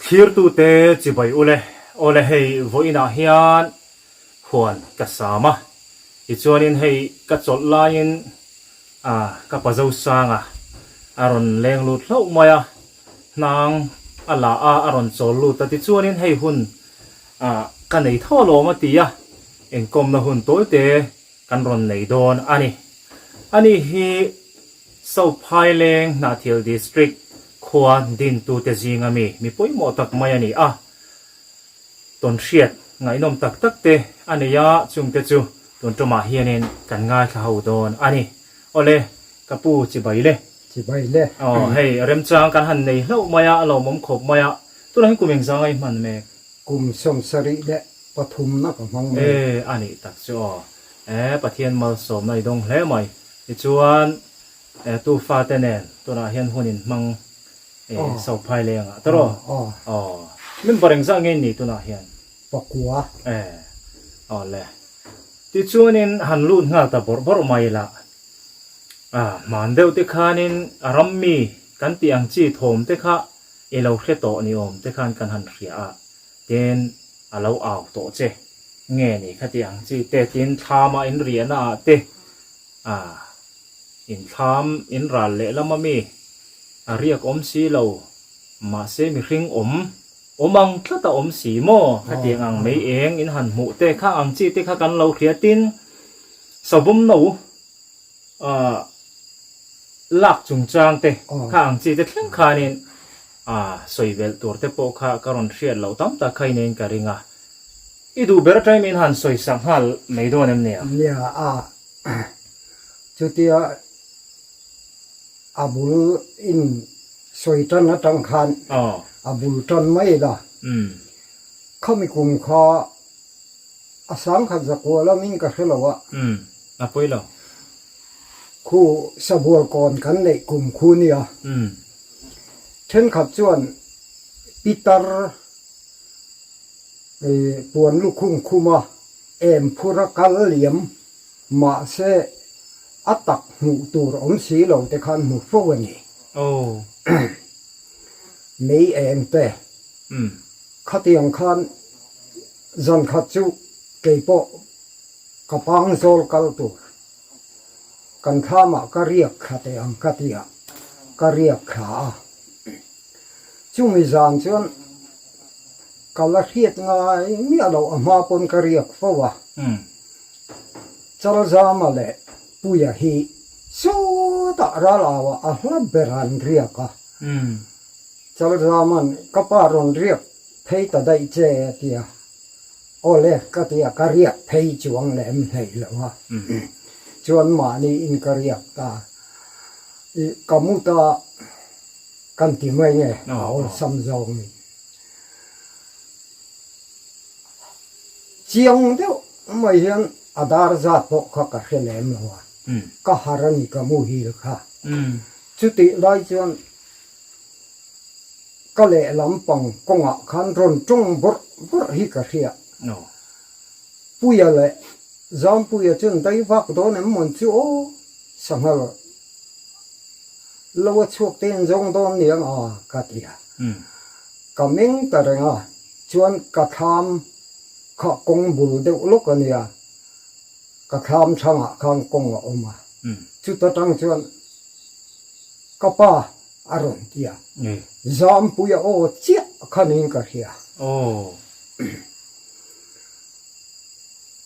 Thlirtute chibai ule, awle hei vawiinah hian huan ka sam a, tichuanin hei ka chawlh laiin ah ka pa Zosanga a rawn leng lut hlauh mai a, hnang a la a, a rawn chawl lut a, tichuanin hei hun ah ka nei tho alawm a ti a, inkawmna hun tawite kan rawn nei dawn a ni. Ani hi Sophaileng Hnahthial District khua dintute zinga mi mi pawimawh tak mai a ni a, tawnhriat ngaihnawm tak tak te a nei a, chungte chu tun tumah hianin kan ngaithla ho dawn a ni. Awle, ka pu chibai le. Chibai le. Aw, hei remchang kan han nei hlauh mai a, a lawmawm khawp mai a, tunah hian kum engzang a i hman mek? Kum 73 na ka hmang mek. E, a nih tak chu aw. E, Pathian malsawmna i dawng hle mai. Tichuan, e, tu fate nen tunah hian hun in hmang e, Sophai lengah ta rawh. Aw. Member engzah nge ni tunah hian? Pakua. E, aw le. Tichuanin han lut nghal ta bawrh bawrh mai la. A, hman deuh te khanin a ram mi kan tih ang chi thawm te kha I lo hre tawh ni awm te khan kan han hria a, tin a lo au tawh che nge ni khati ang chi te, tin thlam a in riahna ah te ah in thlam in ral leh lam a mi a riak awm si lo, mahse mihring awm awm ang tlat a awm si maw khatiang ang mei eng in han hmuh te kha ang chi te kha kan lo hria, tin savawm no ah lak chungchang te kha ang chi te thleng khanin ah sawi belh tur te pawh kha ka rawn hriat loh tam tak kha inen ka ring a, i duh ber atangin min han sawi sak nghal mai dawn em nia? Nia a, chutia a bul in sawi tan atang khan a bul tan mai la, khami kum kha A sangkhat zakua lamin ka hre lo a. Umm, a pawi lo. Khu sabual kawn kan neih kum khu nia. Umm. Thenkhat chuan pitar puan lukhum khuma em phur a kal liam mahse a tak hmuh tur awm si lo te khan hmu fo a ni. Oh. Mei eng te. Umm. Khatiang khan Zan khat chu kei pawh ka pang zawl kal tur kan thlamah ka riak thla teh ang ka ti a, ka riak thla a. Chumi zan chuan ka la hriat ngai miah loh a hma pawn ka riak fo a. Chalzama leh Puia hi sawtah ral auah a hla ber an riak a. Chalzaman ka pa rawn riak Phei ta daih che a ti a, Aw le ka ti a, ka riak phei chuang lem hlei lo a, chuan mahni in ka riak ta, i ka mu ta kan ti mai nge a awlsam zawng in. Chiang deuh mai hian a dar zat pawh kha ka hre lem lo a, ka har a ni ka muhil kha, chutih lai chuan Ka lehlam pang kawngah khan rawn tawng bawrh bawrh hi ka hria. Puia leh Zampuia chuan dai vak dawn em mawn chu aw, sanghal lo a chhuak te in zawng dawn niang a ka ti a. Ka meng ta reng a, chuan ka thlam kha kawng bul deuh lawk a nia, ka thlam chhangah khan kawng a awm a, chuta tang chuan Ka pa a rawn ti a, Zampui a aw chiah khanin ka hria.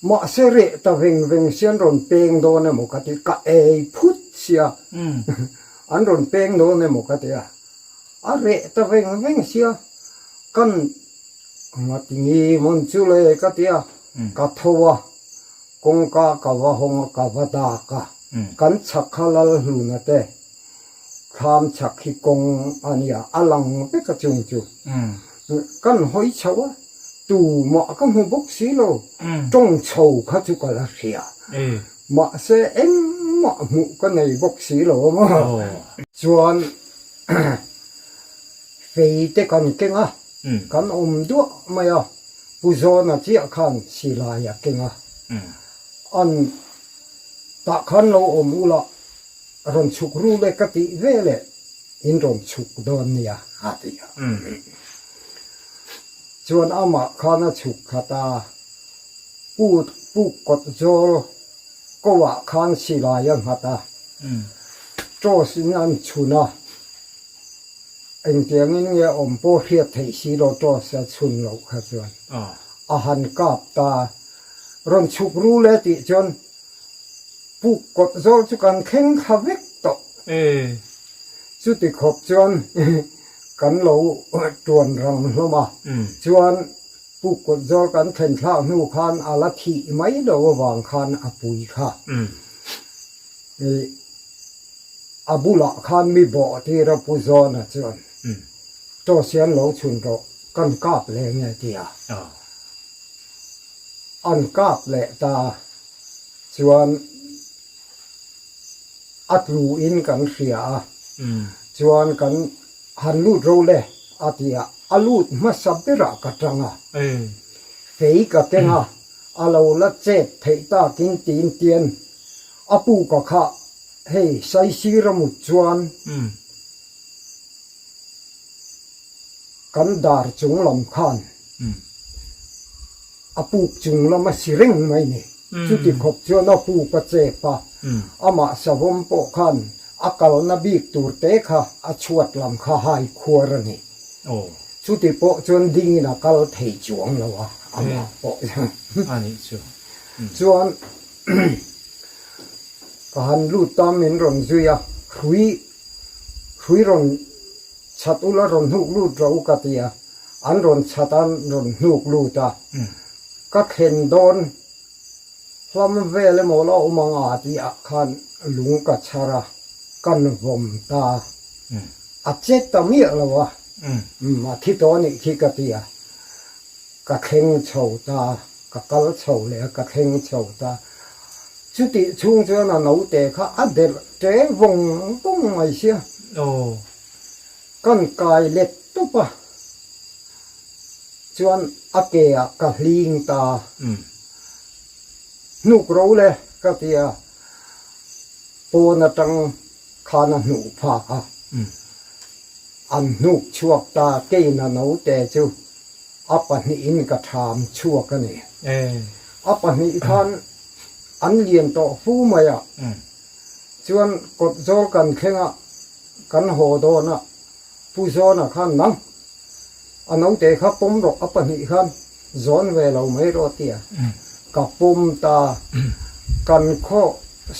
Mahse reh ta veng veng si an rawn peng dawn emaw ka ti, ka ei phut sia, an rawn peng dawn emaw ka ti a, a reh ta veng veng sia, kan ngatingi mawn chu le ka ti a, ka tho a, Kawngka ka va hawng a, ka va dak a. Kan chhak kha Lalhluna te thlam chhak hi kawng a nia, a lang vek a chung chu. Kan hawi chho a, tumah ka hmu bawk si lo, tawng chho kha chu ka la hria. Mahse engmah hmuh ka nei bawk si lo a maw. Chuan fei te kan keng a, kan awm duah mai a. Pu Zawna chiah khan silai a keng a, an tah khan lo awm ula rawn chhuk ru le ka tih ve leh in rawn chhuk dawn nia a ti a. Chuan amah khan a chhuk khat a, put puk kawt zawl ko ah khan silai a nghat a, torch in an chhun a, engtiangin nge awm pawh hriat theih si lo torch a chhun loh kha chuan a han kap ta, rawn chhuk rul e tih chuan puk kawt zawl chu kan thleng thla vek tawh. Chuti khawp chuan kan lo tuan rang hlawm a, chuan puk kawt zawl kan thlen thlak hnu khan a la thih mai lo avang khan a pui kha. A bulah khan mi bawh tir a Pu Zawna chuan Chaw siam lo chhun rawh kan kap leh nge tia an kap leh ta chuan a tlu in kan hria a, chuan kan han lut ro le a ti a, a lut hmasa berah ka tang a, fei ka keng a, a lo la chet theih takin tiin tian a pu ka kha hei saisir a mut chuan kan dar chung lam khan A puk chung lam a si reng mai ni. Chuti khawp chuan a puk a chep a, amah savawm pawh khan a kalna bik tur te kha a chhuat lam kha hai khuar a ni. Chuti pawh chuan dingin a kal thei chuang lo a, amah pawh chuan ka han lut ta min rawn zui a, hrui hrui rawn chhat ula rawn hnuk lut rawh u ka ti a. An rawn chhat a, an rawn hnuk lut a, ka thlen dawn hlam vel emaw la awm ang a tih ah khan lung ka chhar a, kan vawm ta. A che ta miah lo a, a thi tawh a nih khi ka ti a, ka thleng chho ta, ka kal chho leh a, ka thleng chho ta. Chutih chhung chuan a naute kha a delh ṭe vawng vawng mai sia. Kan kai let tawp a, chuan a ke ah ka hling ta. Hnuk ro le ka ti a, pawn atang khan a hnuh phak a, an hnuk chhuak ta, keina naute chu a pahnihin ka tham chhuak a ni. A pahnih khan an lian tawh fu mai a, chuan kawt zawl kan thleng a, Kan haw dawn a, Pu Zawna khan nang a naute kha pawm rawh a pahnih khan zawn ve lo mai rawh tia ka pawm ta. Kan khaw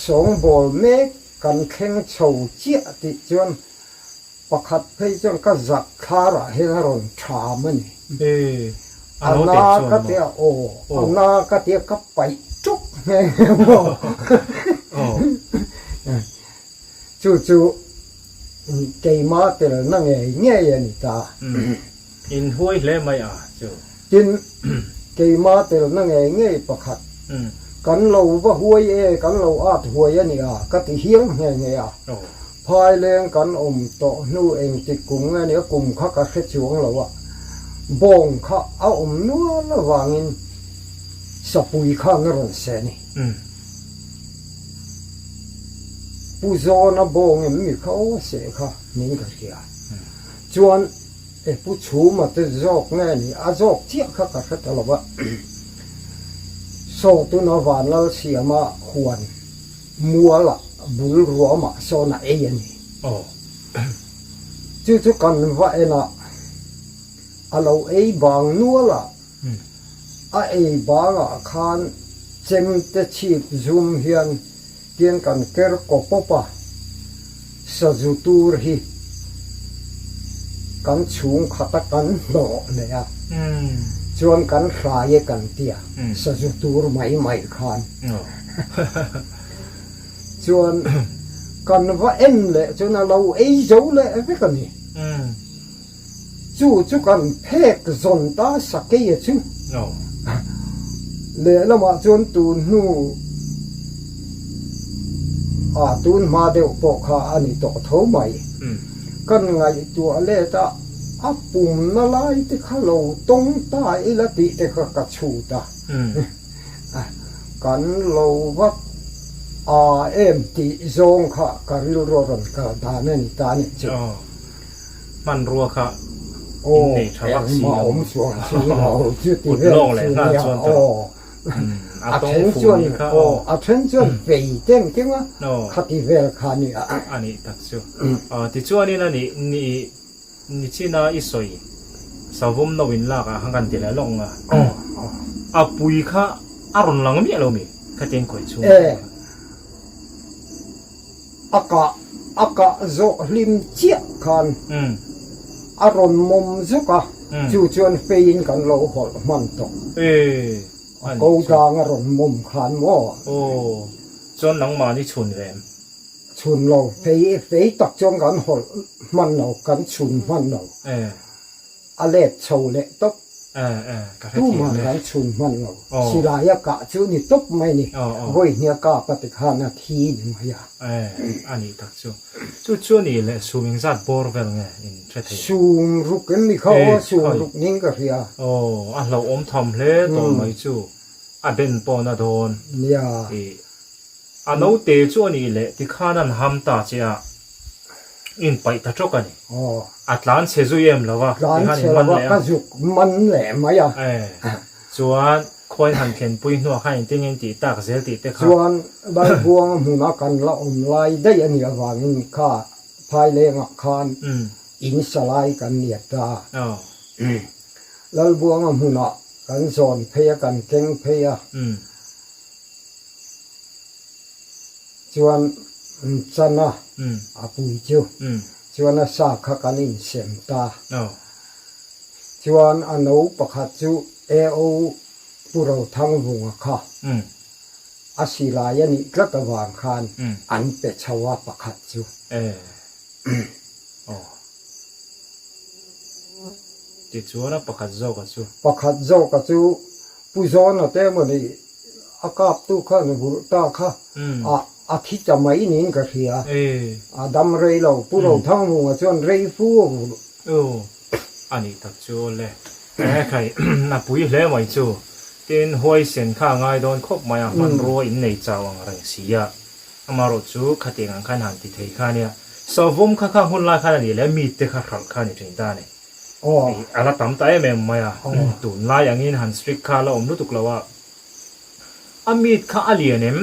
sawngbawl mek kan thleng chho chiah tih chuan pakhat phei chuan ka zak thlarah hian a rawn tham a ni. A na ka tia aw, a na ka tia ka paih ṭawk nghe nghe maw. Chu chu keimah telna ngei ngei a ni ta. In huai hle mai a chu. Tin, keimah telna ngei ngei pakhat, kan lo va huai e, kan lo at huai a ni a, ka ti hial nghe nghe a. Phaileng kan awm tawh hnu engtik kum nge nia, kum kha ka hre chuang lo a, bawng kha a awm nual avangin sapui khan a rawn seh a ni. Pu Zawna bawng em mi kha aw seh kha min ka hria. Chuan e Pu Chhuma te zawk nge ni a zawk chiah kha ka hre ta lo va. Saw tuna Vanlal siama huan mualah bul ruamah sawn a ei a ni. Chu chu kan va enah a lo ei bang nual a. A ei bangah khan chemte chhip zum hian tian kan ker kaw pawp a, sazu tur hi kan chhung khata kan hnawh leh a, chuan kan hrai e kan ti a, sazu tur mai mai khan chuan kan va en leh chuan a lo ei zo leh vek a ni. Chu chu kan phek zawn ta Sakeia chu. Lehlamah chuan tun hnu ah tun hma deuh pawh kha a ni tawh tho mai. Kan ngaihtuah let a, a pumna lai te kha lo tawng ta ila tih te kha ka chhut a. Kan lo vat a em tih zawng kha ka rilru a rawn kal dan a ni ta a nih chu. Hmanrua kha. In nei tha vak si lo. Kut lawng leh nghal chuan ta rawh. A tawng fuh nih kha aw. A then chuan fei te an keng a, khati vel kha a ni a. A nih tak chu. Tichuanin a nih ni nichina i sawi savawm no in lak ah khan kan ti leh lawk ang a. A pui kha a rawn lang miah lo mi khatiang khawih chhung kha. A kah a kah zawh hlim chiah khan a rawn mawm zuk a, chu chuan feiin kan lo hawlh hman tawh. A ko tlang a rawn mawm khan maw? Aw, chuan nangmahni chhun ve em? Chhun lo, fei fei tak chuan kan hawlh hman lo, kan chhun hman lo. A let chho leh tawp. Tumah kan chhun hman lo. Silai a kah chu ni tawp mai ni. Vawi hnia kap a ti khan a thi ni mai a. A nih tak chu. Chu chu a nih leh sum engzat bawr vel nge in hre thei? Sum ruk em ni kha aw, sum ruk ning ka hria. Aw, a hlauhawm tham hle tawh mai chu. A ben pawn a dawn. Nia. A naute chu a nih leh tikhan an ham ta che a. In paih ta tawk a ni. A tlan chhe zui em lo a, Tlan chhe lo a, ka zuk man leh mai a. Chuan khuain han thlenpui hnuah khan engtin nge in tih tak zel tih te kha. Chuan Lalbuanga hmuna kan la awm lai daih a nih avangin kha Phailengah khan in sa lai kan niat ta. Lalbuanga hmunah kan zawn phei a, kan keng phei a. Chuan chana a pui chu chuan a sa kha kan insem ta. Chuan a no pakhat chu AO Pu Rothangvunga kha a silai a nih tlat avang khan an pe chho a pakhat chu. Tichuan a pakhat zawka chu. Pakhat zawka chu Pu Zawna te emaw nih A kaptu khan vulh ta kha a a thi ta mai niin ka hria. A dam rei lo. Pu Rothangvunga chuan rei fu a vulh. Aw, a nih tak chu aw le. He khai a pui hle mai chu. Tin, huaisen kha a ngai dawn khawp mai a, hmanrua in nei chau ang reng si a. Amaherawh chu khatiang ang khan han ti thei kha nia. Savawm kha kha hun lai khan a nih leh mite kha hralh kha a ni thin ta a ni. A la tam ta em em mai a, tunlai angin han strict kha a la awm lutuk lo a. A meat kha a lian em?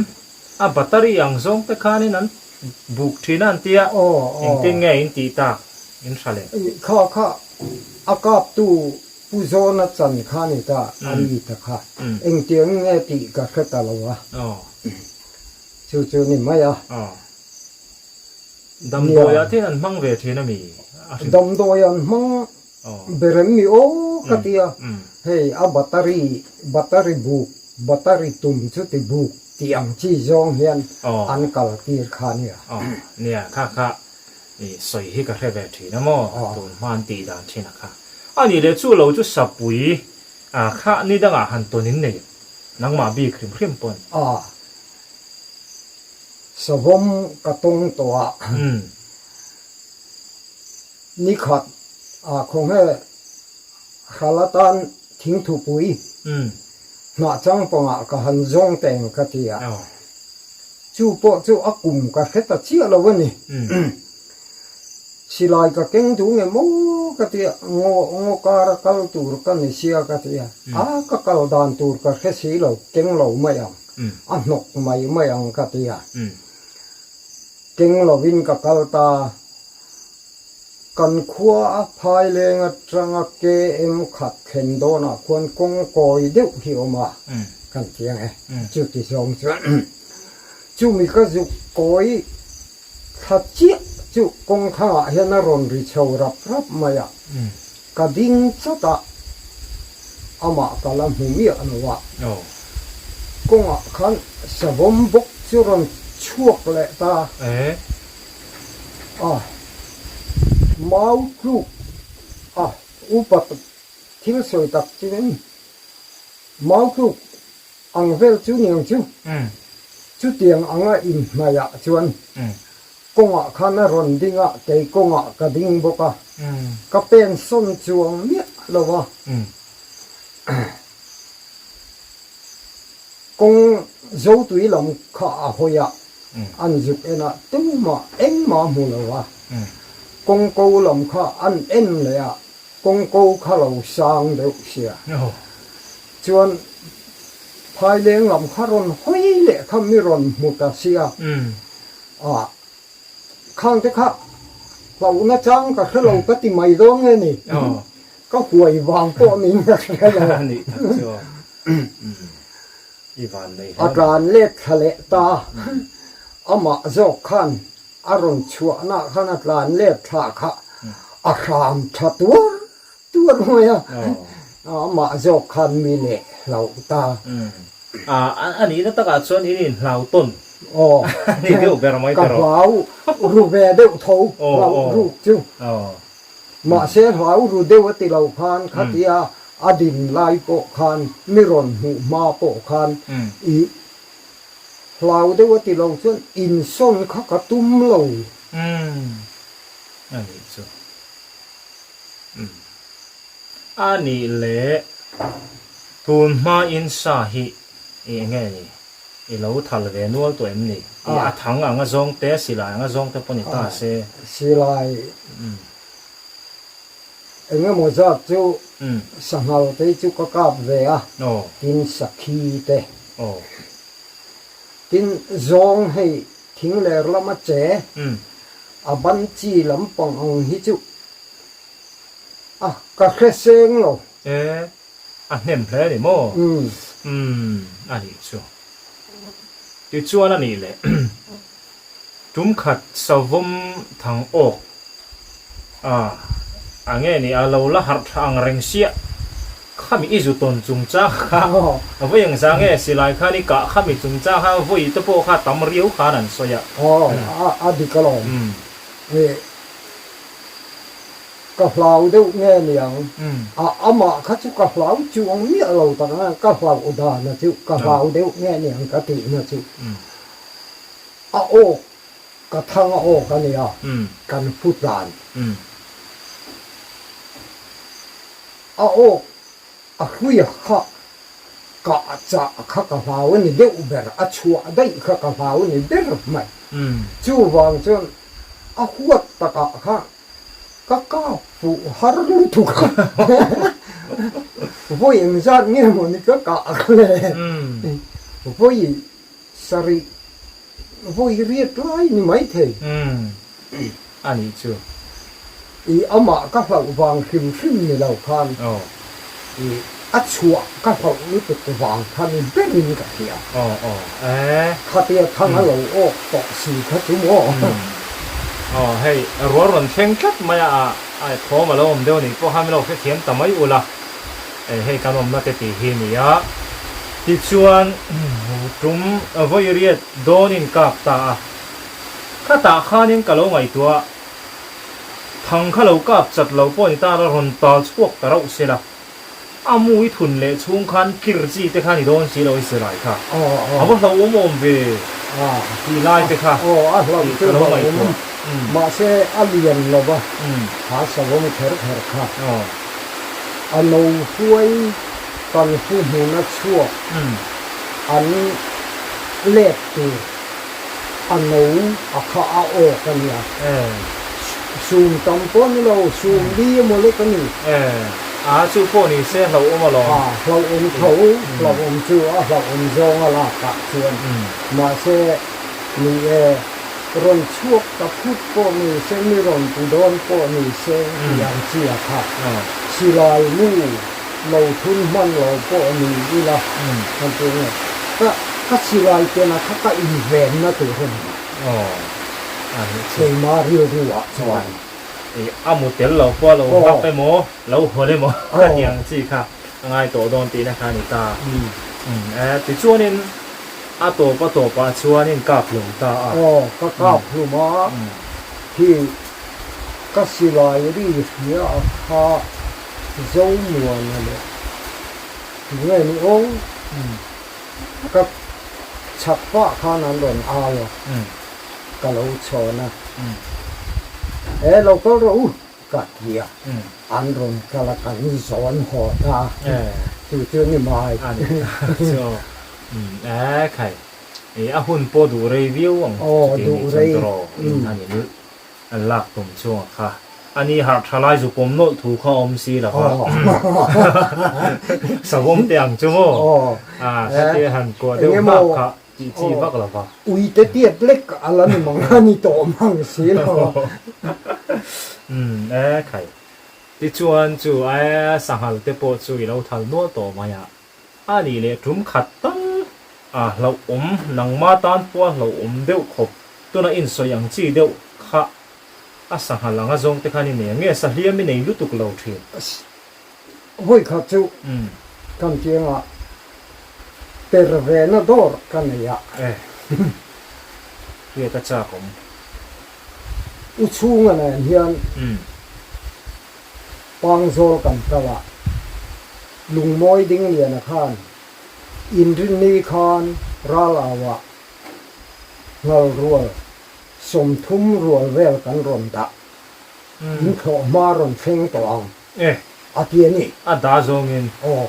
A battery ang zawng te khanin an buk thin a an tia, engtin nge in tih tak in hra le? Kha kha a kaptu Pu Zawna chan kha ni ta, a meat a kha engtiang nge tih ka hre ta lo a, chu chu ni mai a. Damdawi ah te an hmang ve thin a mi? Damdawi an hmang berem mi aw ka ti a, hei a battery battery buk battery tum chu ti buk tih ang chi zawng hian an kal tir kha nia. Nia kha kha i sawi hi ka hre ve thin a maw tun hma an tih dan thin a kha. A nih leh chu lo chu sapui kha ni dangah han tawn in nei nangmah bik hrim hrim pawn. Savawm ka tawng tawh a, nikhat ah khawnge hral atan thingthupui hnah changpangah ka han zawng teng ka ti a, chu pawh chu a kum ka hre ta chiah lo a ni. Silai ka keng duh nge maw ka ti a, ngaw ngaw kara kal tur ka ni sia ka ti a, a ka kal dan tur ka hre si lo, keng lo mai ang. A hnawk mai mai ang ka ti a. Keng lovin ka kal ta. Kan khua a Phaileng atanga KM khat thlen dawnah khuan kawng kawi deuh hi awm a, kan ti ang e. Chuti zawng chuan chumi ka zuk kawi thla chiah chu kawng thangah hian a rawn ri chho rap rap mai a. Ka ding chawt a, amah ka la hmu miah lo a. Kawngah khan savawm bawk chu rawn chhuak leh ta a, mau tluk a upa thil sawi tak chuan mau tluk ang vel chu niang chu, chutiang anga inhnaihah chuan Kawngah khan a rawn ding a, kei kawngah ka ding bawk a, ka pen sawn chuang miah lo a. Kawng Zotui lam kha a hawi a, an zuk en a, tumah engmah hmu lo a. Kawng ko lam kha an en leh a. Kawngko kha lo sang deuh sia. Chuan Phaileng lam kha rawn hawi leh kha mi rawn hmu ta sia. Ah khang te kha hlauhna chang ka hre lo ka ti mai dawn nge ni. Ka huai vang pawh niin ka hre lo. A tlan let thla leh ta. Amah zawk khan A rawn chhuahna khan a tlan let thla kha a hram tha tuar tuar mai a, amah zawk khan mi leh hloh ta. A nihna takah chuan in inhlau tawn a ni deuh ber mai ta rawh. Ka hlau ru ve deuh tho, hlau ruk chu. Mahse hlau ru deuh a ti lo khan khatia a din lai pawh khan mi rawn hmuh hma pawh khan i Hlau deuh a ti lo chuan insawn kha ka tum lo. Umm a nih chu. Umm a nih leh tun hma in sa hi i enge ni? I lo thal ve nual tawh em ni? I a thang anga zawng te, silai anga zawng te pawh ni ta se. Silai engemaw zat chu sanghal te chu ka kap ve a, tin sakhi te. Tin, zawng hei thing ler lama che, a ban chi lampang ang hi chu a ka hre seng lo. E, a hnem hle a ni maw? Umm, a nih chu. Tichuan a nih leh tum khat savawm thang awk a a nge ni a lo la harh tha ang reng siah khami i zu tawn chungchang kha vawi eng za nge silai khan i kah khami chungchang kha vawi te pawh kha tam riau khan an sawi a. Aw a dik alawm e ka hlau deuh nge niang a amah kha chu ka hlau chuang miah lo tak a ka hlauh dan a chu ka hlau deuh nge niang ka tihna chu a awk Ka thang a awk a nia, kan fu tlan. A awk a hlui kha kah chah kha ka hlau a ni deuh ber, a chhuah daih kha ka hlau a ni ber mai. Chuvang chuan a huat takah kha ka kap fuh har lutuk a, vawi engzat nge mawni ka kah kha le, vawi sarih Vawi riat lai ni maithei. Umm a nih chu. I amah ka hlauh vang hrim hrim ni lo khan i a chhuah ka hlauh lutuk vang kha ni berin ka hria. Aw aw e. Khatia thang a lo awk tawh si kha chu maw. Aw hei rual rawn thleng tlat mai a a thawm a lo awm deuh a nih pawh khan min lo hrethiam ta mai ula. Hei kan awmna te tih hi ni a, tichuan tum vawi riat dawnin kap ta a, khatah khanin ka lo ngaihtuah a, thang kha lo kap chat lo pawh ni ta la rawn tal chhuak ta rauh se la, a mu i thun leh chhung khan tlir chi te kha ni dawn si lo i silai kha, a va hlauhawm awm ve tih lai te kha tih ka lo ngaihtuah. Mahse a lian lo va, kha savawm kher kher kha. A no hruai kan hu hmuna chhuak an let tur a no a kha a awk a nia. Sum tam pawh ni lo, sum li emaw lek a ni. A chu pawh ni se hlauhawm alawm. A hlauhawm tho, hlauhawm chu a hlauhawm zawng a lak ah chuan. Mahse ni e. Rawn chhuak ta phut pawh ni se, mi rawn pu dawn pawh ni se tih ang chi a kha. Silai nu lo thun hman lo pawh ni ila kan tih nge ka ka silai kena kha ka invenna tur a ni. Keima rilru ah chuan. A mu tel lo pawh a lo hak emaw, lo hawn emaw ka tih ang chi kha a ngai tawh dawn tihna kha a ni ta. Tichuanin. A tawp a tawpah chuan in kap hlum ta a. Aw, ka kap hlum a, khi ka silai ri hria a kha Zomuana leh tunge ni aw, ka chhak pah khan an rawn au a, ka lo chhawn a, e lo kal rawh u ka ti a, an rawn kal a kan zawn haw ta a, chu chu ni mai. Umm e khai i a hun pawh duh rei viau ang chuti nih chuan tawrh in han in an lak tum chungah kha. A ni harh tha lai zu pawm nawlh thu kha a awm si lo va. Savawm te ang chu maw? Khatia han kuah deuh nghak kha tih chi vak lo va. Ui te tiat lek a la ni mang a ni tawh mang si lo. Umm e khai. Tichuan chu e sanghal te pawh chu i lo thal nual tawh mai a. A nih leh tum khat tal a hlauhawm nangma tan pawh a hlauhawm deuh khawp tuna insawi ang chi deuh kha a sanghal anga zawng te khan i nei ang nge sahliam i nei lutuk lo thin. Vawi khat chu kan chiangah per ve na dawr ka nei a. E hriat a chak awm. U chhunga nen hian Pangzawl kan kal a, Lungmawi Dingliana khan Inrinni khan ral auah ngal rual 30 rual vel kan rawn dah, in thlawh hma rawn thleng tawh ang a ti a ni. A dah zawngin. Aw.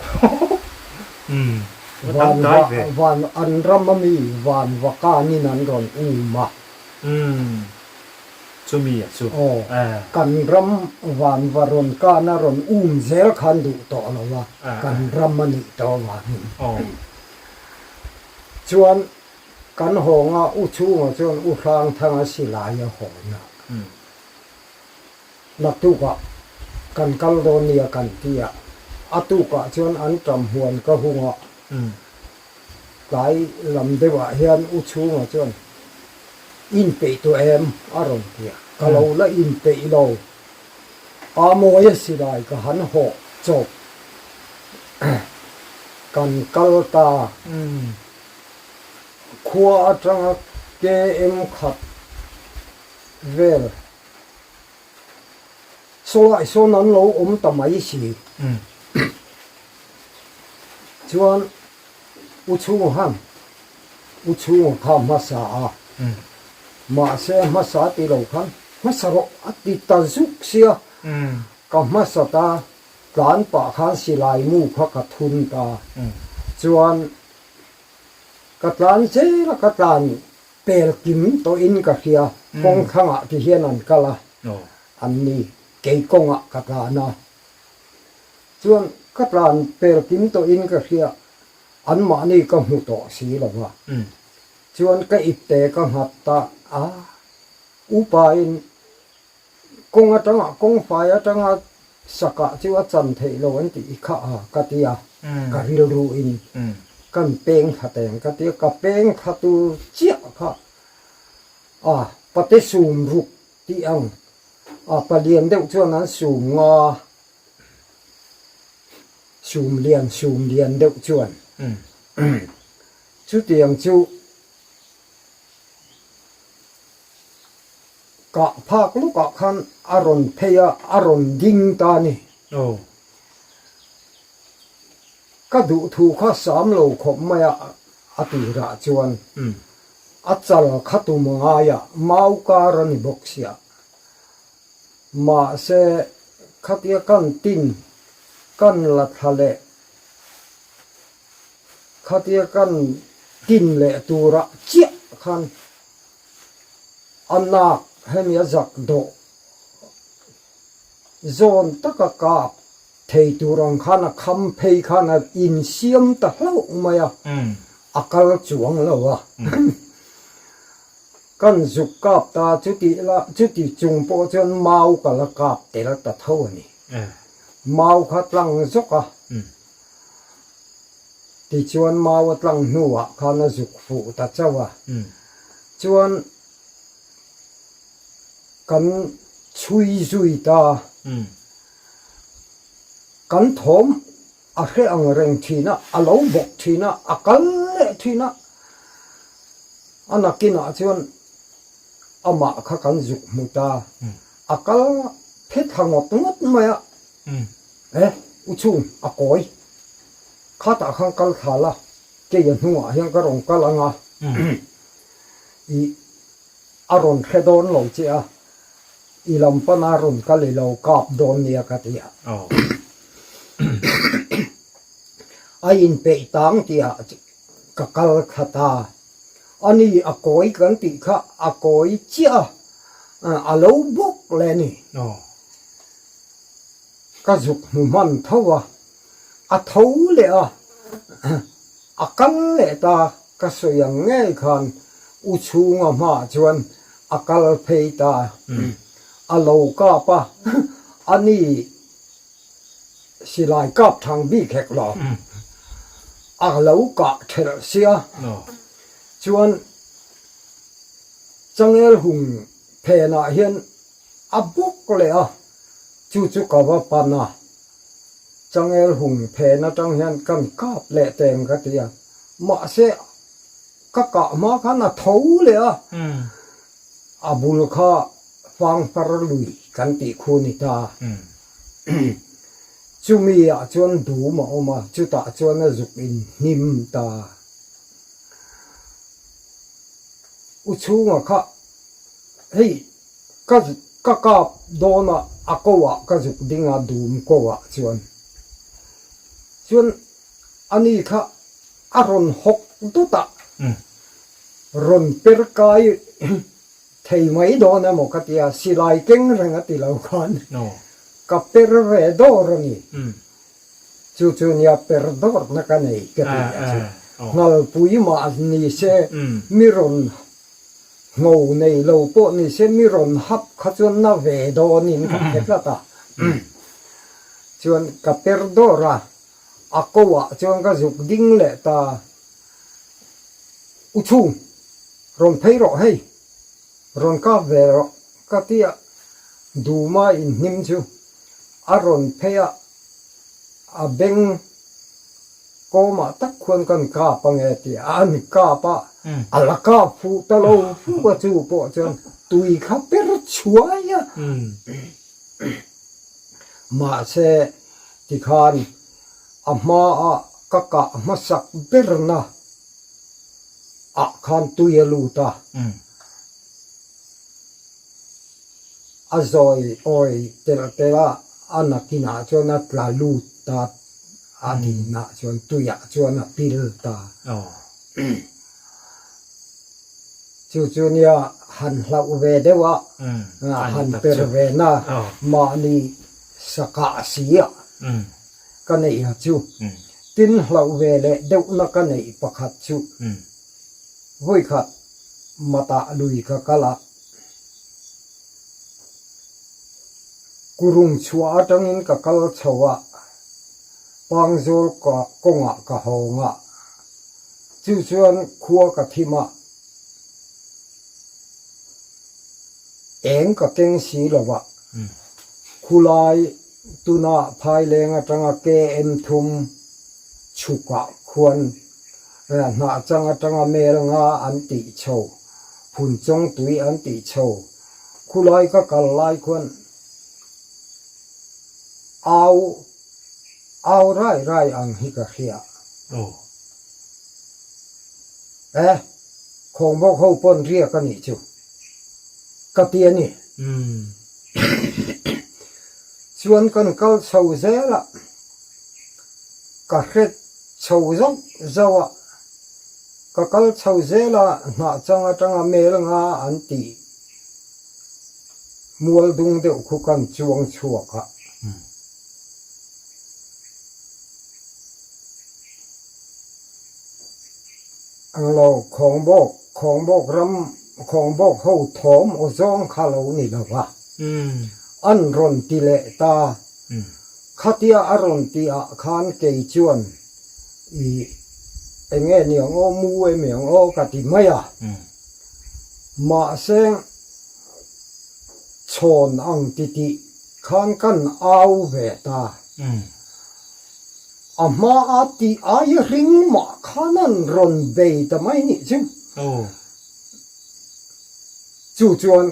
Van va van an ram a mi van va kanin an rawn um a. Chumi a chu. Aw, kan ram van va rawn kana rawn um zel khan duh tawh lo a, kan ram a nih tawh avangin. Chuan kan hawnga u chhungah chuan u Hrangthanga silai a hawn a, naktukah kan kal dawn nia kan ti a, a tukah chuan an ṭam huan ka hung a, Tlai lam deuhah hian u chhungah chuan inpeih tawh em a rawn ti a, ka lo la inpeih lo. A mawi a silai ka han hawh chawp kan kal ta. Khua atanga KM khat vel sawlai sawn an lo awm ta mai si. Chuan U chhunga han U chhunga kha hmasa a, mahse hmasa ti lo khan hmasa rawh a ti ta zuk sia, ka hmasa ta tlan pah khan silai mu kha ka thun ta, chuan ka tlan zel a ka tlan pel kim tawhin ka hria, kawng thlangah ti hian an kal a, an ni kei kawngah ka tlan a. Chuan ka tlan pel kim tawhin ka hria, anmahni ka hmu tawh si lo va. Chuan ka ipte ka nghat ta a, upain kawng atanga kawngfai atanga sakah chu a chan theih lo an tih i kha a ka ti a, ka rilruin kan peng thla teng ka ti a, ka peng thla tur chiah kha a pate sum ruk tih ang a palian deuh chuan an sum nga. Sum lian sum lian deuh chuan chutiang chu kah phak lukah khan a rawn phei a, a rawn ding ta a ni. Ka duh thu kha sam lo khawp mai a, a tirah chuan a chal kha tum a ngai a, mau kar a ni bawk sia. Mahse, khatia kan tin kan la thla leh, khatia kan tin leh turah chiah khan a nak hemi a zak dawh zawn taka kap thei tur ang khan a kham phei khan a insiam ta hlauh mai a, a kal chuang lo a. Kan zuk kap ta chuti la chuti chung pawh chuan mau ka la kap tel ta tho a ni. Mau kha tlang zawk a, tichuan mau a tlang hnuah khan a zuk fuh ta chauh a. Chuan kan chhui zui ta, kan thawm A hre ang reng thin a, a lo bawk thin a, a kal leh thin a. A nakinah chuan amah kha kan zuk hmu ta. A kal phe thla ngawt ngawt mai a. E, u chhung, a kawi. Khatah khan kal thla la, kei a hnungah hian ka rawn kal ang a. I a rawn hre dawn lo che a. I lam pana rawn kal i lo kap dawn nia ka ti a. A inpeih tang tihah ka kal kha ta. A ni a kawi kan tih kha a kawi chiah a, a lo bawk leh a ni. Ka zuk hmu hman tho a, a tho leh a, a kal leh ta, ka sawi ang ngei khan u chhunga hmaah chuan a kal phei ta, a lo kap a, a ni silai kap thang bik hek lo, a lo kah thelh sia, chuan changel hung phenah hian A bawk leh a, chu chu ka va pan a, changel hung phen atang hian kan kap leh teng ka ti a, mahse ka kah hma khan a tho leh a, a bul kha fangfar lui kan tih khu ni ta, chumi ah chuan dum a awm a, chutah chuan a zuk in hnim ta. U chhunga kha hei ka ka kap dawn a a ko ah ka zuk ding a dum ko ah chuan chuan ani kha a rawn hawk dawt a rawn per kai thei mai dawn emaw ka ti a silai keng reng a ti lo khan ka per ve dawr a ni. Chu chu nia per dawrhna ka nei ka ti a chu. Nghalpui mah ni se mi rawn ngho nei lo pawh ni se mi rawn hap kha chuan na ve dawnin ka hre tlat a. Chuan ka per dawrh a, a ko ah chuan ka zuk ding leh ta. U chhung, rawn phei rawh hei, rawn kap ve rawh ka ti a, Duma inhnim chu a rawn phei a, a beng kawmah tak khuan kan kap ange tih a an kap a, a la kap fuh ta lo fuk a chu pawh chuan tui kha per chhuai a. Mahse tikhan a hmaah ka kah hmasak berna ah khan tui a lut a. A zawi awi telh telh a, a nakinah chuan a tla lut ta, a dinah chuan tuiah chuan a pil ta. Chu chu nia han hlauh ve deuh a, han per ve na mahni sakah si a ka neih a chu. Tin hlauh ve leh deuhna ka neih pakhat chu vawikhat matah lui ka kal a. Kurung chhuah atangin ka kal chho a, Pangzawl kawngah ka hawng a, chu chuan khua ka thim a, eng ka keng si lo a, khulai tuna phaileng atanga KM thum chhukah khuan Hnah chang atanga mel nga an tih chho, phun chawng tui an tih chho. Khulai ka kal lai khuan au au rai rai ang hi ka hria. E, khawngbawk ho pawn riak a nih chu ka ti a ni. Chuan kan kal chho zel a, ka hre chho zauh zauh a, ka kal chho zel a, hnah chang atanga mel nga an tih mual dung deuh khu kan chuang chhuak a. Anglo khawngbawk, khawngbawk ram, khawngbawk ho thawm aw zawng kha lo ni lo va, an rawn ti leh ta. Khatia a rawn tih ah khan kei chuan i eng nge ni ang aw, mu em ang aw ka ti mai a. Mahse chhawn ang ti tih khan kan au ve ta. A hma a tih ai ring mah khan an rawn bei ta mai nih chu. Chu chuan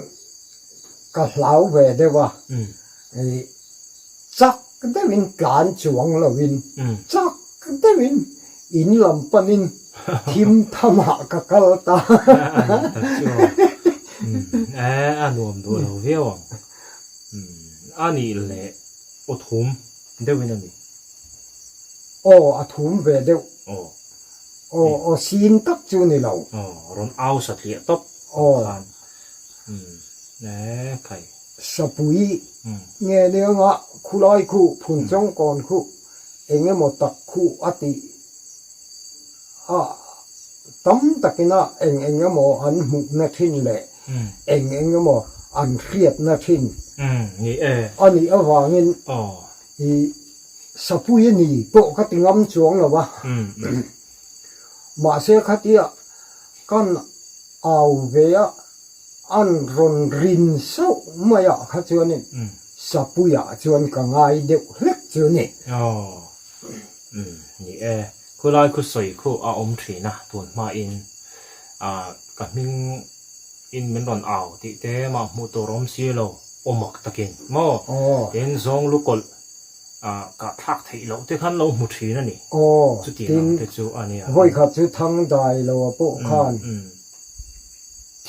ka hlau ve deuh a. Chak deuhin tlan chuang loin, chak deuhin in lam panin thim thamah ka kal ta. A nuam duh lo viau ang. A nih leh aw thum deuhin a ni. Aw a thum ve deuh. Aw aw sin tak chu ni lo. Aw rawn au satliah tawp khan. E khai. Sapui nge nianga khulai khu phun chawngkawn khu eng emaw tak khu a tih a tam takina eng eng emaw an hmuhna thin leh eng eng emaw an hriatna thin a nih avangin i Sapui a ni pawh ka ti ngam chuang lo a, mahse khatia kan au ve a An rawn rin sauh mai ah kha chuanin Sapuiah chuan ka ngai deuh hlek chu ni. Aw, umm, ni e. Khulai khu sawi khu a awm thin a, tun hmain ah ka hming in min rawn au tih te mah hmuh tur awm si lo, aw mak takin maw? Tin zawng lu kawlh ah kah thlak theih loh te khan lo hmu thin a ni. Aw, Chutiang ang tin te chu a nia. vawikhat chu thang dai lo a pawh khan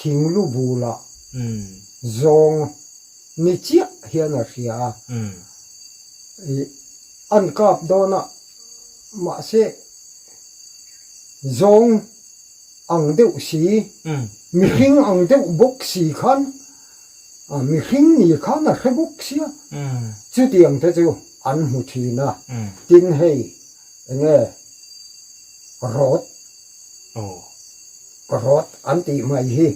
Thinglu bulah zawng ni chiah hian a hria a, ih an kap dawn a, mahse zawng ang deuh si, mihring ang deuh bawk si khan, mihring ni khan a hre bawk sia, chutiang te chu an hmu thin a, tin hei eng nge rawt. Rawt an tih mai hi.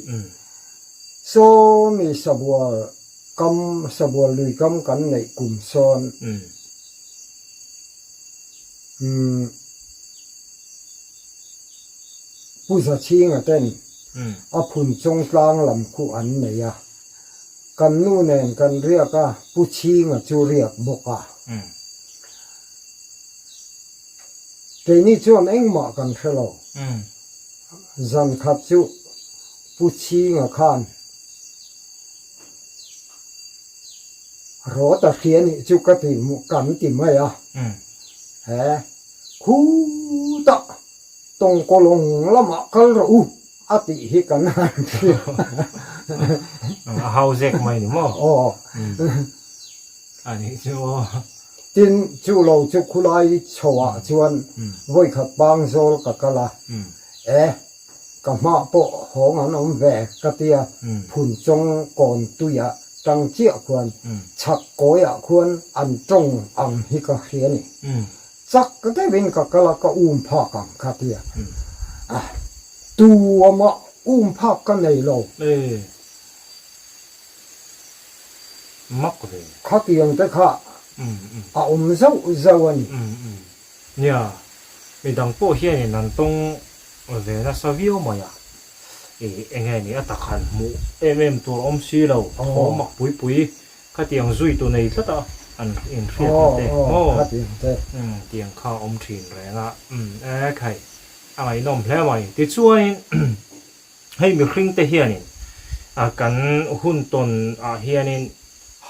Saw mi sabual kam, sabual lui kam kan neih kum sawn umm Pu Zachhinga ten a phun chawng tlang lam khu an nei a. Kan nu nen kan riak a, Pu Chhinga chu riak bawk a. Keini chuan engmah kan hre lo. Zan khat chu Pu Chhinga khan rawt a hria nih chu ka ti kan ti mai a. He khutah tawngkawlawng lamah kal rawh u a tih hi kan han hria. A hau zek mai ni maw? Aw. A nih chu aw. Tin, chu lo chu khulai chho ah chuan vawikhat pang zawl ka kal a, e, ka hmah pawh hawng an awm ve ka tia, phun chawng kawn tui ah tang chiah khuan chhak kawi ah khuan an tawng ang hi ka hria ni. Chak deuhin ka kal a, ka um phak ang ka tia, a, tu amah um phak ka nei lo. Mak ve. Khatiang te kha a awm zauh zauh a ni. Nia, midang pawh hianin an tawng ve nasa viau mai a. I eng nge ni a tak han hmuh em em tur awm si lo, thaw mak pui pui khatiang zui tu nei tlat a an inhriatna te maw? Tiang kha a awm thin reng a. E khai, a ngaihnawm hle mai. Tichuanin Hei mihring te hianin kan hun tawn ah hianin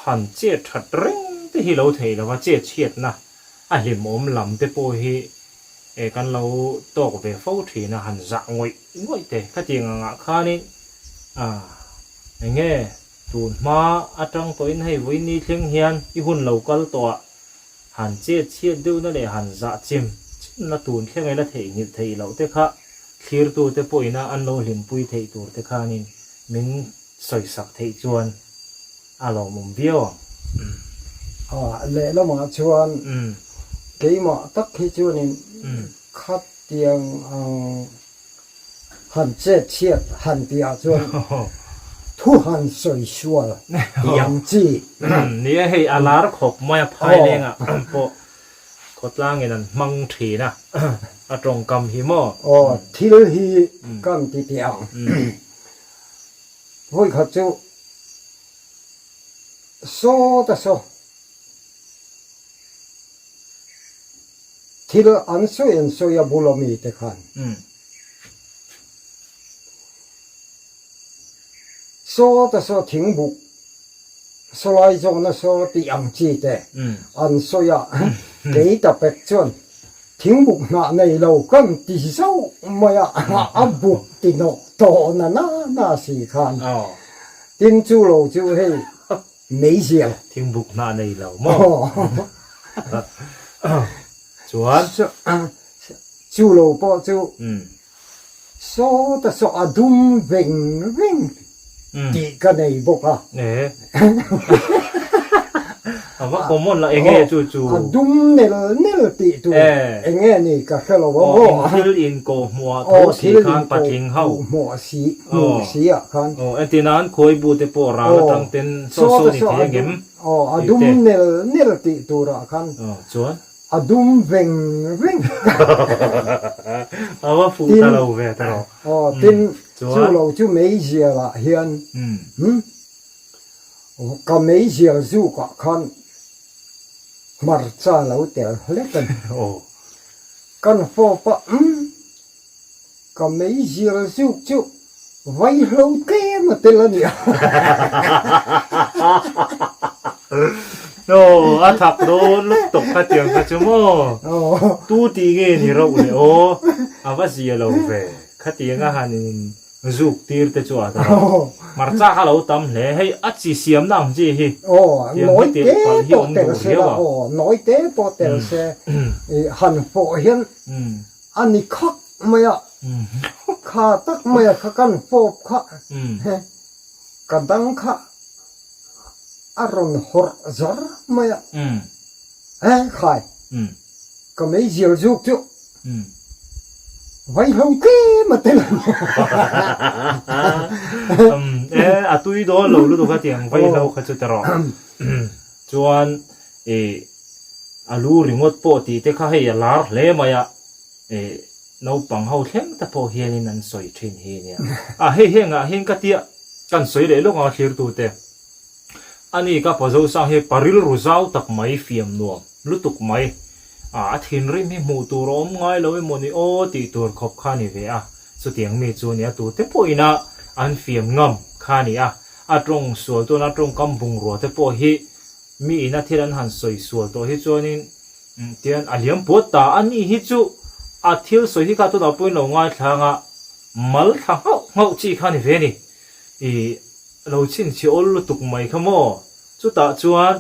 han chet that reng te hi lo theih lova chet chhiatna a hlimawm lam te pawh hi kan lo tawk ve fo thin a, han zah ngawih ngawih te khatiang angah khanin enge tun hma atang tawhin hei vawiin thleng hian i hun lo kal tawh ah Han chet chhiat deuhna leh han zah chim chimna tun thleng ila theihnghilh theih loh te kha thlirtute pawhina an lo hlimpui theih tur te khanin min sawisak theih chuan a lawmawm viau ang. A lehlamah chuan keimah tak hi chuanin khatiang ang Han chet chhiat han tihah chuan thu han sawi sual tih ang chi. Nia hei a lar khawp mai a phailengah pawh khawtlangin an hmang thin a, a tawngkam hi maw? Aw thil hi kan ti teh ang. Vawikhat chu saw ta saw. Thil an sawi an sawi a bula mi te khan. Saw ta saw thingbuk sawlai zawna saw tih ang chi te an sawi a, kei ta pek chuan thingbuk hnah nei lo kan ti zauh mai a, a buk ti nawk tawh na na na si khan. Tin chu lo chu hei Meizial. Thingbuk hnah nei lo maw? Chuan? Chu lo pawh chu sawta saw a dum veng veng. tih ka nei bawk a. E. A va common la enge chu chu. A dum nel nel tih tur enge ni ka hre lo a maw. Aw thil in kawh hmuh ah tho si khan patling ho. Hmuh si hmuh si ah khan. Aw entir nan khawi bu te pawh ral atang ten saw saw ni thei angem. Aw a dum nel nel tih tur ah khan. Aw chuan. A dum veng veng. A va fuh ta lo ve ta rawh. Aw tin chu lo chu meizial ah hian ka meizial zuk ah khan hmarcha lo tel hlek a ni. Kan fawp a Ka meizial zuk chu vaihlo tlem a tel a nia. Aw, a thak dawn lutuk kha tiang kha chu maw? Tu tih nge ni rauh le aw, a va zia lo ve. Khatiang a han in zuk tir te chu a ta rauh. Hmarcha kha lo tam hle, hei a chi siamna ang chi hi. Aw, Tiang hi nawi te tirh palh hi pawh awm tel duh se riau la a. aw, nawi te pawh tel se, han fawh hian A ni khak mai a, kha tak mai a kha kan fawp kha ka dang kha a rawn hawrh zar mai a, he khai ka meizial zuk chu vaihlo tlem a tel a ni. E a tui dawn lo lutuk a tiang vaihlo kha chu ta rawh. Chuan i a lu ringawt pawh tih te kha hei a lar hle mai a, i naupang ho thleng te pawh hianin an sawi thin hi nia. A hei hengah hian ka tia kan sawi leh lawk ang a thlirtute. Ani ka pa Zosang hi pa rilru zau tak mai fiam nuam lutuk mai. A a thinrim hi hmuh tur a awm ngai lo emaw ni aw tih tur khawp kha a ni ve a. Chutiang mi chu nia tute pawhin a an fiam ngam kha a ni a. A tawng sual tuna tawngkam bungrua te pawh hi mi ina thil an han sawi sual tawh hi chuanin tian a liam puat ta a ni hi chu a thil sawi hi kha tunah pawhin lo ngaithlang a mal thla nghauh nghauh chi kha a ni ve a ni. I lo chhinchhi awl lutuk mai kha maw? Chutah chuan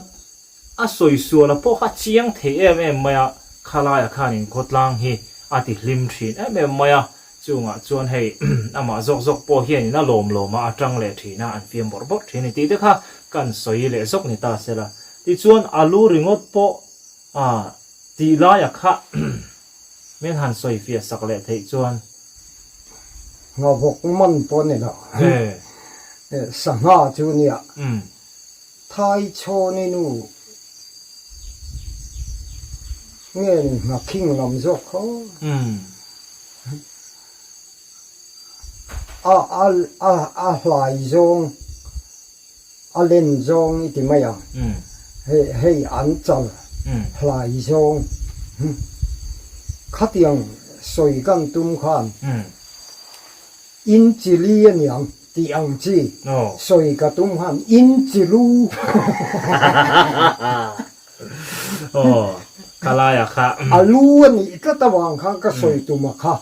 A sawi suala pawh kha chiang thei em em mai a, khalaia khanin khawtlang hi a ti hlim thin em em mai a, chungah chuan hei amah zawk zawk pawh hianin a lawm lawm a, a tang leh thin a, an fiam bawrh bawrh thin a ni tih te kha kan sawi leh zawk ni ta se la. Tichuan a lu ringawt pawh a tih laia kha min han sawi fiah sak leh theih chuan. Nghavawk man pawh ni lo, sangha chu nia. Thaichhawni nu nge ni Nghakhing lam zawk kho a a a a hlai zawng a len zawng i ti mai ang hei hei an chal hlai zawng khatiang sawi kan tum khan in chili a niang. Tih ang chi sawi ka tum han in chi lu. Aw ka lai a kha. A lu a nih tlat avang khan ka sawi tum a kha.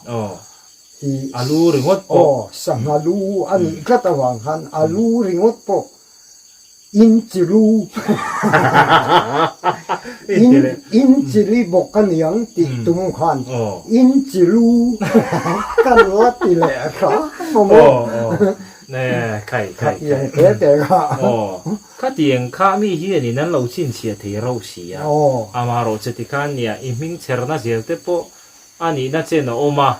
A lu ringawt pawh. Aw sangha lu a nih tlat avang khan a lu ringawt pawh in chi lu. In chili bawk a niang tih tum khan in chi lu kan la ti leh hram a maw? Khatiang te te kha. Khatiang kha mi hianin an lo chhinchhiah thei rauh si a. Amaherawh che tikhan nia i hming chherna zel te pawh a nihna chen a awm a,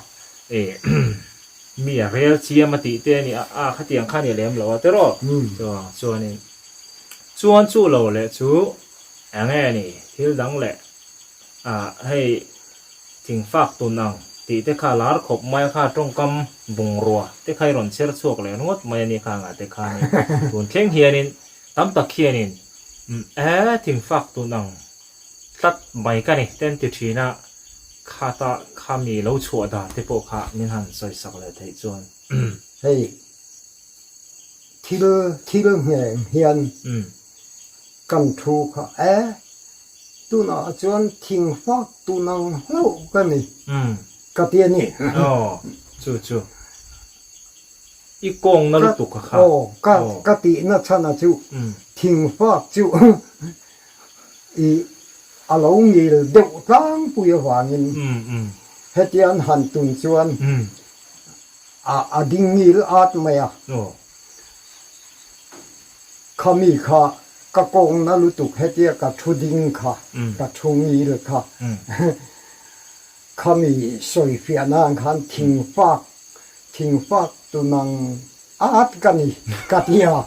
mi a rel chiam a tih te a ni a, khatiang kha a ni lem lo a tiraw? Chuanin chuan chu lo leh chu Eng nge ni thil dang leh ah hei thingfak tun ang tih te kha lar khawp mai a kha tawngkam bungrua te kha i rawn chher chhuak leh ringawt mai a ni kha angah te khanin tun thleng hianin tam tak hianin e thingfak tun ang tlat mai ka ni te an ti thin a khata khami lo chhuah dan te pawh kha min han sawi sak leh theih chuan. Hei thil thil ngheng hian Kan thu kha e, tunah chuan thingfak tun ang hlauh ka ni, ka ti a ni. Aw, chu chu. I kawngna lutuk a kha. Aw, ka ka tihna chhana chu thingfak chu i a lo ngil deuh tlangpui avangin hetian han tun chuan a a ding ngil at mai a. Khami kha ka kawng na lutuk hetia ka thu ding kha, ka thu ngil kha. Khami sawifiah nan khan thingfak, thingfak tu nang at ka ni ka ti a.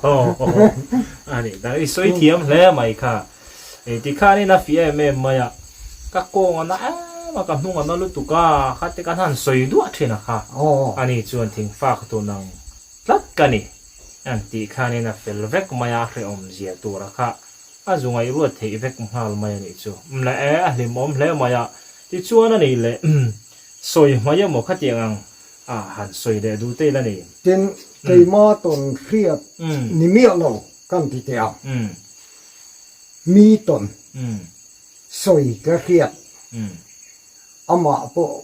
A ni ta, i sawi thiam hle mai kha. Tikhanin a fiah em em mai a, ka kawng a na em a, ka hnung a na lutuk a, khate kan han sawi duah thin a kha. A ni chuan thingfak tu nang tlat ka ni an tih khanin a fel vek mai a, hrehawm zia tura kha a zu ngaihruat theih vek nghal mai a nih chu. Mla e, a hlimawm hle mai a, tichuan a nih leh sawi hmai emaw khatiang ang a han sawi leh duh te ila ni. Tin, keima tawn hriat ni miah lo kan ti teh ang. Mi tawn sawi ka hriat amah pawh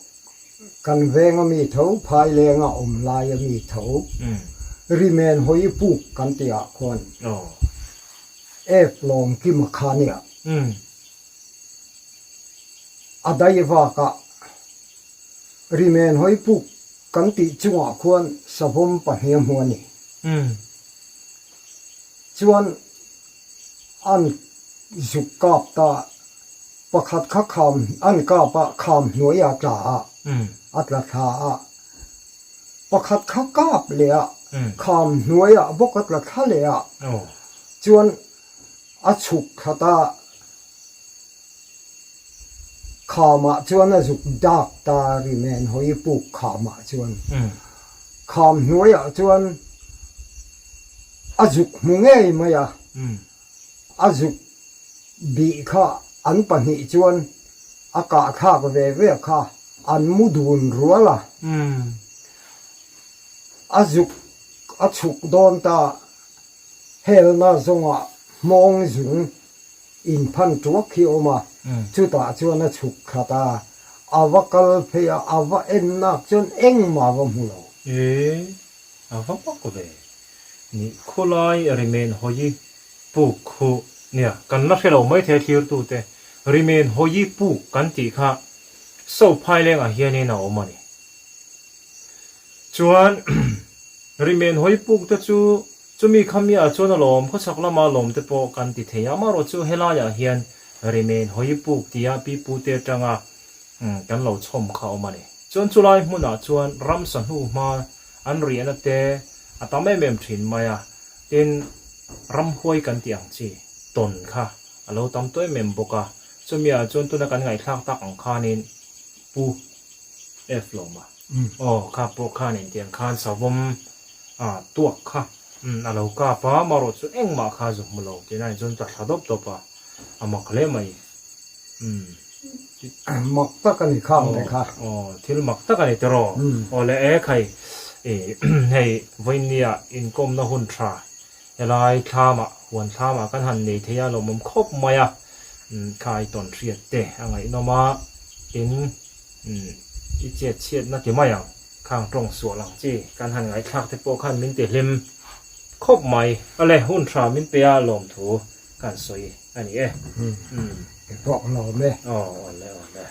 Kan veng a mi tho, Phaileng a awm lai a mi tho, Rimen hawi puk kan tih ah khuan F lawm kim a kha nia. A dai vak ah Rimen hawi puk kan tih chungah khuan savawm pahnih a hmu a ni. Chuan an zuk kap ta Pakhat kha kham an kap a, kham hnuai a tla a, a tla thla a. Pakhat kha kap leh a, kham hnuai ah bawk a tla thla leh a. Chuan a chhuk khat a, kham ah chuan a zuk dak ta ri men hawi puk kham ah chuan. Kham hnuai ah chuan a zuk hmu ngei mai a. A zuk bih kha an pahnih chuan a kahthlak ve ve kha an mu dun rual a. A zuk a chhuk dawn ta helna zawngah hmawng zung inphan tuak hi a awm a, chutah chuan a chhuk khat a, a va kal phei a, a va en nak chuan engmah a va hmu lo. E, a va pak ve. Nih khawlai rimen hawi puk khu nia kan la hre lo maithei a thlirtute rimen hawi puk kan tih kha so phailengah hianin a awm a ni. Chuan rimen hawi puk te chu chumi kha miah chuan a lawm khawchhak lama lawm te pawh kan ti thei a, amaherawh chu helaiah hian rimen hawi puk tia pi pute atanga kan lo chhawm kha a awm a ni. Chuan chulai hmunah chuan ramsa hnu hma An riahna te a tam em em thin mai a, tin ramhuai kan tih ang chi tawn kha a lo tam tawh em em bawk a, chumi ah chuan tuna kan ngaihthlak tak ang khanin Pu F Lawma aw kha pawh khan intiang khan savawm a tuak kha a lo kap a, amaherawh chu engmah kha a zu hmu lo tih na in chuan ta thla dawp dawp a, a mak hle mai. Mak tak a ni kha ang te kha. Aw, thil mak tak a ni tiraw? Aw le e khai, hei vawinia inkawmna hun tha helai thlamah, huan thlamah kan han nei thei a lawmawm khawp mai a, khai tawn hriat te a ngaihnawm a, tin i chet chhiatna ti mai ang, khang tawng sual ang chi kan han ngaihthlak te pawh khan min ti hlim khawp mai. Aw le, hun tha min pe a lawmthu kan sawi a ni e. Umm. Pawh lawm e. Aw, awle awle.